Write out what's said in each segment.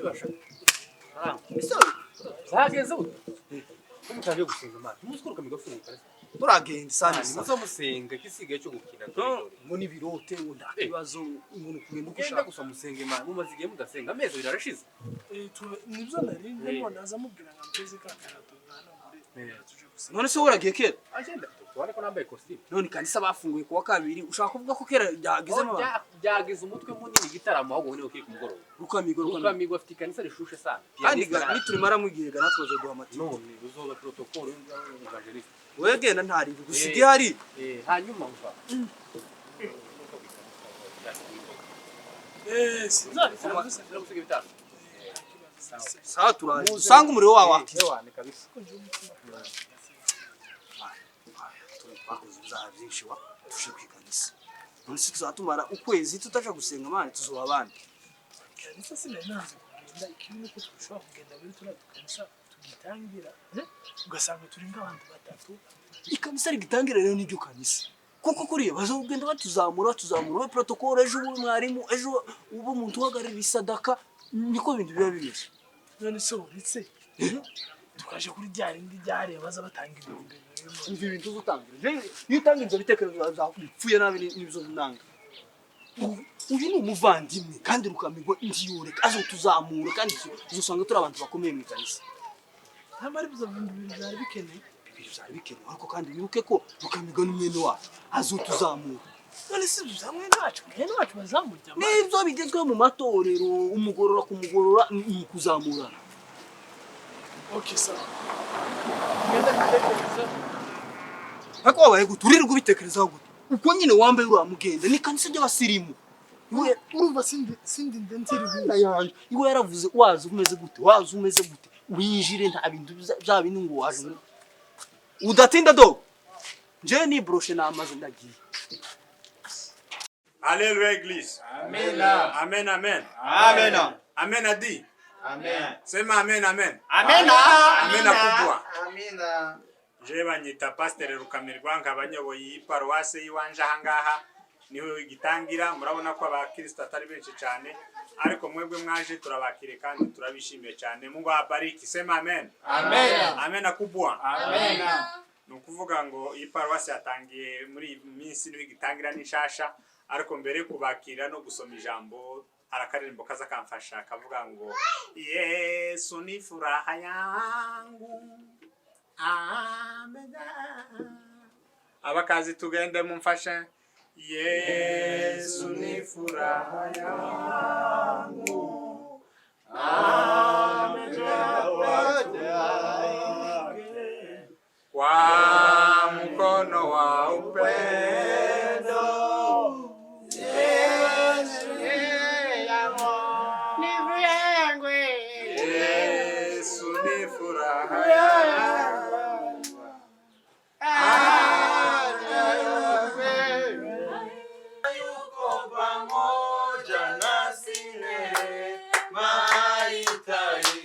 Bibasha. Zagenze gute? Ko mutaje gusenga Imana? Muzi ko Rukamigwa afunguye ikanisa? Turagenda isani. Muze musenga, igisigaye cyo gukina. Ngo nibirote, ngo nta kibazo, umuntu kugenda uko Ugenda ushaka. Gusa musenge Imana, mumaze igihe mudasenga, amezi 2 arashize. Nibyo nari ndimo naza mubwira ngo mpeze ka karato mwana muri tuje gusenga. None se wowe uragiye kera? Agenda tubone ko nambaye costume. None kanisa bafunguye kuwa kabiri, ushaka kuvuga ko kera byagezemo abantu? Byagize umutwe munini igitaramo, ahubwo niwe kiri ku mugoroba. Rukamigwa, Rukamigwa. Rukamigwa afite ikanisa rishushe sana. Kandi niturimara mwigihe ga natwe bazoduha amatike. None uzoba protocole y'evangeliste. Wowe genda, ntaribi gusa igihari. Hanyuma mva. Sinzabikora gusa. Gusiga 5. Sawa, turaje usanga umuriro wawe wakize. Ewane kabisa. Twakoze ibyaha byinshi wa tuje ku ikanisa. None se tuzatumara ukwezi tutaja gusenga? Mani, tuzoba abandi. Kanisa sinari nanze kugenda, ikibi nuko dushobora kugenda muri turiya dukanisa tugitangira, ugasanga turi nk'abantu batatu. Ikanisa rigitangira rero niryo kanisa kuko kuriya bazogenda batuzamura, batuzamura, ube protocole ejo, ube mwarimu ejo, ube umuntu uhagararira isadaka, niko ibintu biba bimeze. None se uretse tukaje kuri rya rindi ryariya baza batanga 2000? Umva, ibintu uzutangira, iyo utanga ibyo bitekerezo byawe bipfuye nabi nibyo nanga. Uyu ni umuvandimwe kandi Rukamigwa ntiyoreka, azotuzamura kandi tuzosanga turi abantu bakomeye mu ikanisa. Nyamara ibyo 2000 byari bikeneye. 2 byari bikenewe, ariko kandi wibuke ko Rukamigwa ni mwene wacu, azotuzamura. None se ibyo bya mwene wacu, mwene wacu bazamurya? Nibyo bigezweho mu matorero, umugorora kumugorora ni ukuzamurana. Okay, sawa, ngenda mbitekereza. Ariko wabaye gute? Uririrwa ubitekerezaho gute? Uko nyine wambaye uramugenda, ni kanisa ry'abasirimu. Urumva sindi ndenzeri. Yanje iwe yaravuze, waza umeze gute, waza umeze gute, winjire, nta bintu bya bindi ngo waje udatinda. Do nje ni broshe namaze, ndagiye. Alléluia, Église. Amen. Amen, amen. Amen. Amen adi. Amen. Sema amen, amen. Amen. Amen kubwa. Amina. Je banyita Pasteur Rukamirwa, nkaba nyoboye iyi paruwase y'iwanje. Ahangaha niho igitangira, murabona ko abakristo atari benshi cyane, ariko mwebwe mwaje turabakire kandi turabishimiye cyane. Mungu abariki. Sema amen. Amen. Amen kubwa. Amen. Ni ukuvuga ngo iyi paruwasi yatangiye muri iyi minsi, niho igitangira, ni nshasha. Ariko mbere yo kubakira no gusoma ijambo, hari akaririmbo kaza kamfasha kavuga ngo "Yesu ni furaha yangu". Amen. Abakazi tugende mumfashe. Yesu ni furaha yangu, amejaa watu wake kwa mkono wa upendo. Yesu Yesu ni furaha yangu. Yuko pamoja nasi, neema haitaisha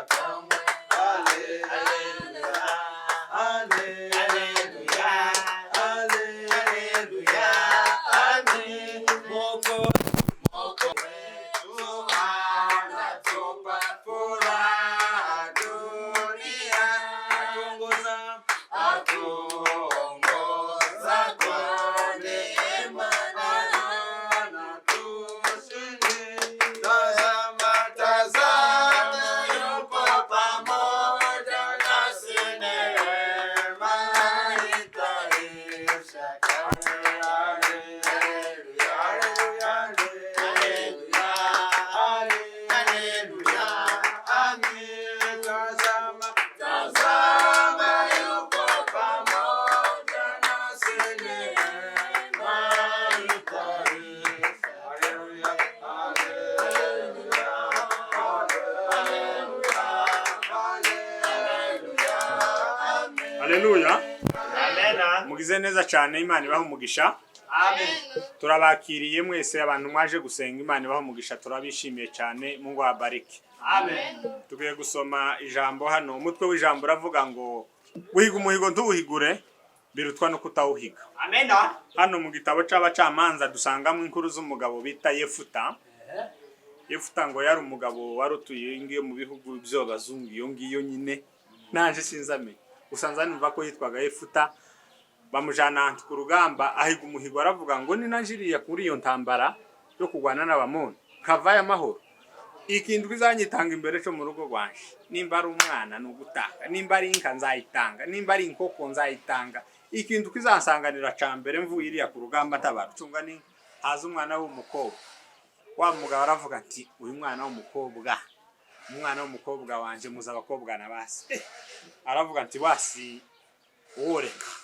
kamwe. Haleluya, haleluya, haleluya, amen. Mwokozi wetu anatupa furaha dunia, atuongoza, atuongoza kwa neema anatushindi. Tazama, tazama, yuko pamoja nasi, neema haitaisha kamwe. Haleluya, haleluya, haleluya, amen. Tazama, tazama, yuko pamoja nasi, neema haitaisha. Haleluya, haleluya, haleluya, haleluya, amen. Haleluya. Amen. Mugize neza cyane, Imana ibaha umugisha. Amen. Turabakiriye mwese abantu mwaje gusenga, Imana ibaha umugisha, turabishimiye cyane. Mungu abariki. Amen. Tugiye gusoma ijambo hano. Umutwe w'ijambo uravuga ngo "Guhiga umuhigo ntuwuhigure birutwa no kutawuhiga". Amen. Hano mu gitabo c'Abacamanza dusangamo inkuru z'umugabo bita Yefuta. Yefuta ngo yari umugabo wari utuye iyo ngiyo mu bihugu by'abazungu iyo ngiyo nyine, naje sinzamenye, usanze numva ko yitwaga Yefuta. Bamujana ahantu ku rugamba, ahiga umuhigo, aravuga ngo ninajiriya kuri iyo ntambara yo kurwana n'Abamoni nkavayo amahoro, ikintu kizanyitanga imbere cyo mu rugo rwanje, nimba ari umwana ni ugutanga, nimba ari inka nzayitanga, nimba ari inkoko nzayitanga, ikintu kizansanganira ca mbere mvuye iriya ku rugamba ntabara cunga ni haza umwana w'umukobwa. Wa mugabo aravuga ati: "Uyu mwana w'umukobwa, umwana w'umukobwa wanje, muzi abakobwa na basi." Aravuga ati: "Wasi woreka."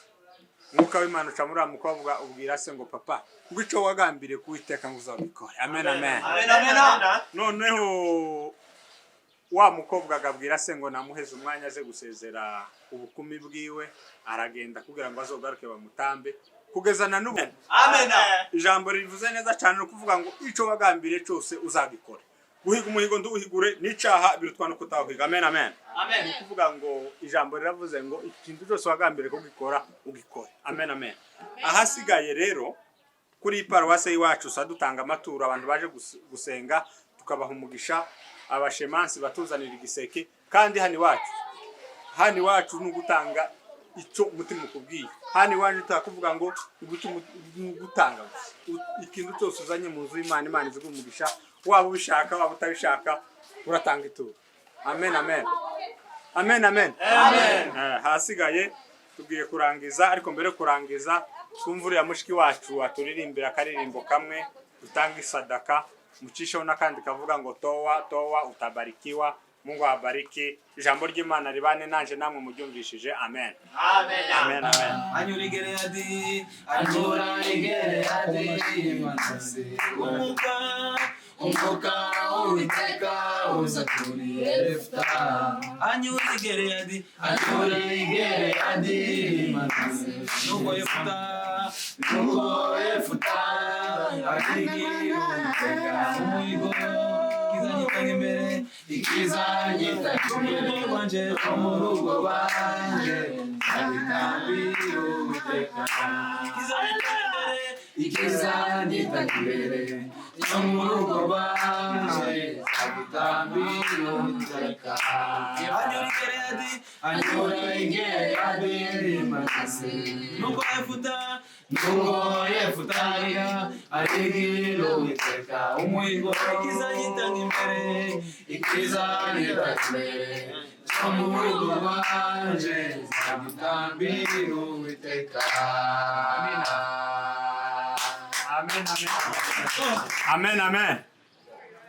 Mwuka w'Imana uca muri wa mukobwa, ubwira se ngo: "Papa, ngo ico wagambiriye kuwiteka ngo uzabikore." Amen, amen. Amen. Noneho wa mukobwa agabwira se ngo namuheze umwanya aje gusezera ubukumi bwiwe, aragenda kugira ngo azogaruke bamutambe. Kugeza na n'ubu Amen. Ijambo rivuze neza cyane, ni ukuvuga ngo ico wagambiriye cyose uzagikora. Guhiga umuhigo nduwuhigure n'icaha birutwa no kutawuhiga. Amen, amen. Amen. Ni ukuvuga ngo ijambo riravuze ngo ikintu cyose wagambiriye kugikora ugikore. Amen, amen. Ahasigaye rero kuri paruwase y'iwacu usa dutanga amaturo, abantu baje gusenga tukabaha umugisha, abashemansi batuzanira igiseke. Kandi hano iwacu ni ugutanga icyo umutima ukubwiye. Hano iwacu turakuvuga ngo ni ugutanga gusa. Ikintu cyose uzanye mu nzu y'Imana, Imana iziguha umugisha, waba ubishaka waba utabishaka, uratanga ituro. Amen, amen, amen, amen. Ahasigaye tugiye kurangiza, ariko mbere yo kurangiza twumva uriya mushiki wacu aturirimbira akaririmbo kamwe, dutanga isadaka, mucisheho n'akandi kavuga ngo "Toa, toa utabarikiwa". Mungu abariki. Ijambo ry'Imana ribane nanje namwe muryumvishije. Amen, amen, amen. Anyura i Gileyadi, anyura i Gileyadi, Manase. Umwuka w'Uwiteka uza kuri Yefuta. Anyura i Gileyadi, anyura i Gileyadi, Manase. Nuko Yefuta ahigira Uwiteka umuhigo, ikizanyitanga imbere, ikizanyitanga imbere rwanje, mu rugo rwanjye, nzabitambira Uwiteka. Ikizanyitanga imbere, ikizanyitanga imbere no mu rugo rwanje, nzabitambira Uwiteka. Anyura i Gileyadi, anyura i Gileyadi, Manase. Nuko Yefuta ahigira Uwiteka umuhigo, ikizanyitanga imbere, ikizanyitanga imbere no mu rugo rwanje, nzabitambira Uwiteka. Amen, amen, amen,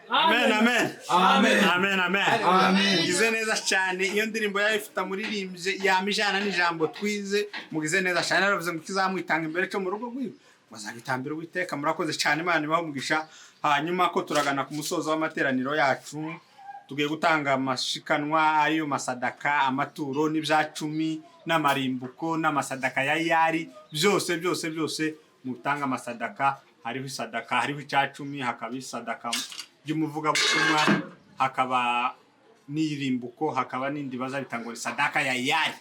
amen, amen. Amen. Amen, amen. Amen. Mugize neza cyane. Iyo ndirimbo ya Yefuta muririmbye yama ijana n'ijambo twize. Mugize neza cyane. Yaravuze ngo ikizamwitanga imbere cyo mu rugo rwiwe bazagitambira Uwiteka. Murakoze cyane, Imana ibahe umugisha. Hanyuma ko turagana ku musozo w'amateraniro yacu, tugiye gutanga amashikanwa, ariyo masadaka, amaturo n'ibya cumi n'amarimbuko n'amasadaka ya yari, byose byose byose mutanga amasadaka. Hariho isadaka, hariho icya cumi, hakaba isadaka ry'umuvugabutumwa, hakaba n'irimbuko, hakaba n'indi bazabita ngo sadaka ya yari.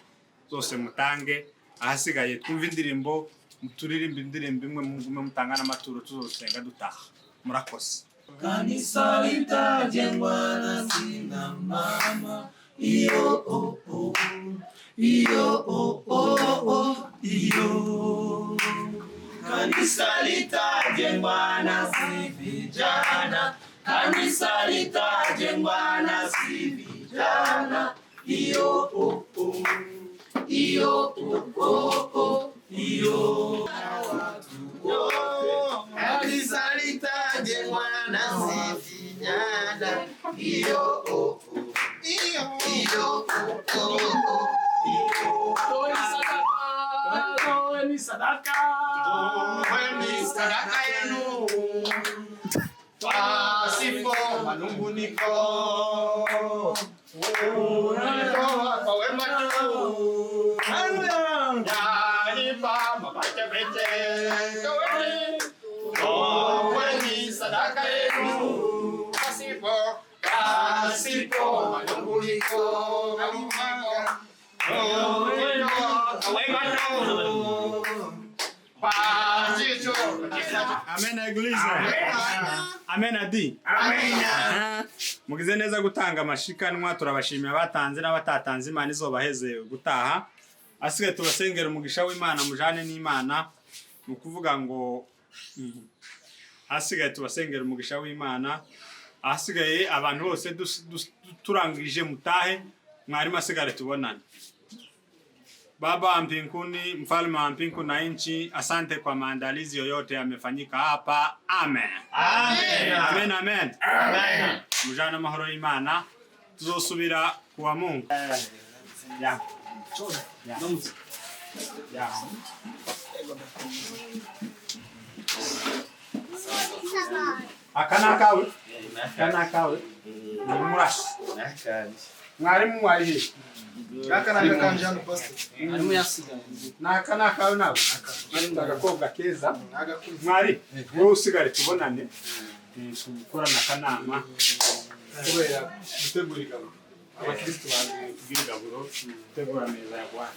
Zose mutange. Ahasigaye twumve indirimbo, turirimbe indirimbo imwe, mugume mutanga n'amaturo, tuzosenga dutaha. Murakoze. Kanisa litajengwa na sina mama. Iyo oh oh, iyo oh oh oh, iyo. Kanisa litajengwa na si vijana. Kanisa litajengwa na si vijana. Iyo oh oh, iyo oh oh oh, iyo. Kanisa litajengwa na si vijana. Iyo oh oh, iyo iyo oh oh oh, iyo. Toeni sadaka, toeni sadaka. Toeni sadaka yenu pasipo manunguniko, unatoa kwa wema tu. Yaipa mapechepeche. Toeni, toeni sadaka yenu pasipo manunguniko, unatoa kwa wema tu. Pasicho Amen Eglise. Amen adi. Amen. Mugize neza gutanga amashikanwa, turabashimira abatanze n'abatatanze, Imana izobaheze gutaha. Asigaye tubasengera umugisha w'Imana, mujane n'Imana. Ni ukuvuga ngo hasigaye tubasengera umugisha w'Imana. Ahasigaye abantu bose turangije mutahe, mwarimu asigare tubonane. Baba wa mbinguni, mfalme wa mbingu na nchi, asante kwa maandalizi yoyote yamefanyika hapa. Amen. Amen. Amen, amen. Amen. Mujana amahoro y'Imana, tuzosubira kuwa Mungu. Ya. Ya. Ya. Aka ni akawe. Aka ni akawe. Ni murashi. Mwarimu warihe? Aka ni akanje hano pastor. Mwarimu yasigaye. Naka ni akawe nawe. Agakobwa keza. Mwari, wowe usigare tubonane. Gukorana akanama kubera gutegura igaburo. Abakristo bazi kugira igaburo, gutegura ameza ya Bwana.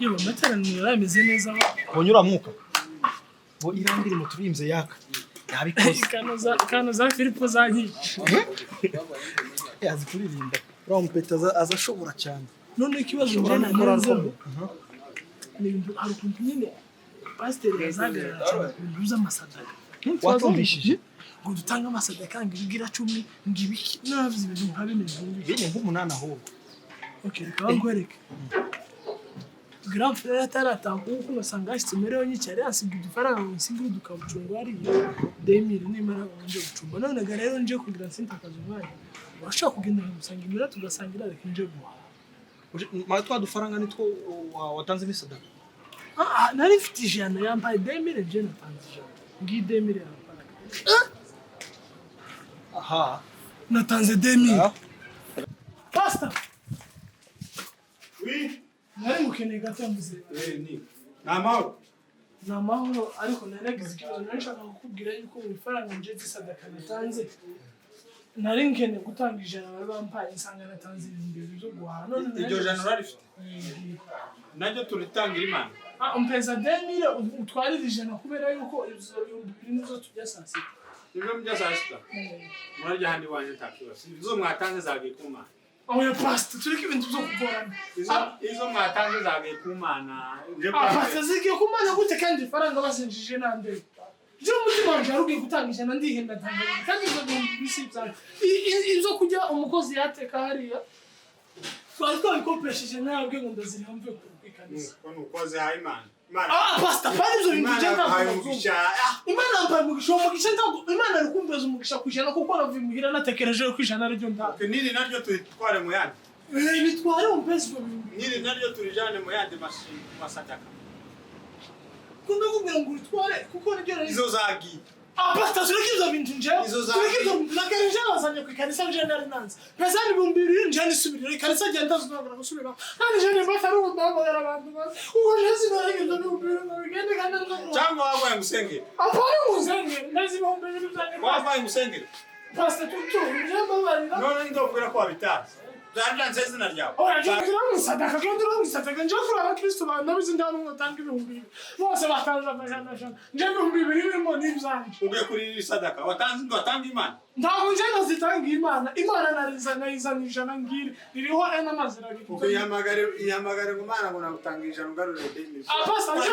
Yewe amateraniro yameze neza. Wonyura mwuka. Bo irandiri mutubimze yaka. Yabikoze. Kano za Filipo zanyica. Yazi kuririmba. Uriya mupeta azashobora cyane. None ikibazo njye narenzeho ni ibintu hari ukuntu nyine pasiteri yazagarara cyane ku bintu by'amasadaka. Watumvishije? Ngo dutange amasadaka ngo ibigira 10 ngo ibiki navuze ibintu nka bine byumvise. Bine nk'umunani ahubwo. Okay, reka nkwereke. Grand frère atarataha kuko unasanga ashitse merewe nyicyari asiga udufaranga ngo nsigire udukabucungo hariya demire nimara nje gucumba. None ga rero nje kugira nsintakaza umwanya. Washaka kugenda nkamusanga imbere tugasangira reka nje guhaha. Ma twa dufaranga nitwo watanze imisadaka. Nari mfite 100 yambaye demire nje natanze 100. Ngiyi demire yambaye. Aha. Natanze demire. Pastor. Oui. Nari ngukeneye gato mvuze. Ni. Ni amahoro. Ni amahoro ariko naragize ikibazo nari nshaka kukubwira yuko mu ifaranga nje z'isadaka natanze nari nkeneye gutanga 100 bari bampaye nsanga natanze 2000 byo guhaha. None iryo jana urarifite? Naryo turitangira Imana. Umpeza demire utwarire 100 kubera yuko izo 2000 nizo tujya saa sita. Nibyo mujya saa sita? Murarya handi wanje nta kibazo. Izo mwatanze zagiye ku Mana. Oya pastor, tureke ibintu byo kugorana. Izo mwatanze zagiye ku Mana. Pastor zigiye ku Mana gute kandi ifaranga basinjije nande? Nje umutima wanje arugiye gutanga 100 ndihenda ntanga. Kandi izo bisi byanjye. Izo kujya umukozi yateka hariya. Twari twabikopesheje nabwe ngo ndaziriha mve ku ikanisa. Ko nukoze ha Imana. Imana. Pastor, pani ibyo bintu Imana ugenda yaguhaye umugisha. Imana yampaye umugisha, uwo mugisha ntabwo Imana ari kumpeza umugisha ku 100 kuko navuye muhira natekereje ko 100 ariryo ntabwo. Niri naryo turitware mu yandi. Bitware umpeze ibyo bintu. Niri naryo turijane mu yandi masadaka. Kunda kubwira ngo uritware kuko niryo nari. Izo zagiye. Pastor, tureke ibyo bintu njewe. Tureke ibyo bintu nagari njewe bazanye ku ikanisa njewe nari nanze. Pesa 2000 njewe nisubirira ikanisa ngenda zunagura gusubira. Kandi njewe nimba atari ubuhamagara abantu bazi. Uko njewe sinareke ibyo 2000 ngo bigende kandi nzagura. Cyangwa wabaye musengere. Apana musengere. Ndazi 2000 byanjye. Wabaye musengere. Pastor tutu njewe mbabarira. None ndobwira ko wabitazi. Byari izina ryawe. Oya njewe ngira ngo sadaka njewe kuri abakristo bandabizi nta n'umwe atanga 2000. Bose batanze amajana 100. Njewe 2000 birimo n'ibyanje. Ugiye kuri sadaka watanze ngo watange Imana. Ntabwo nje nazitanga Imana. Imana narizana izana 100 ngiri. Ririho n'amazira abiri. Ukihamagare ihamagare ngo Imana ngo nagutanga 100 ngarurire deni. Pastor nje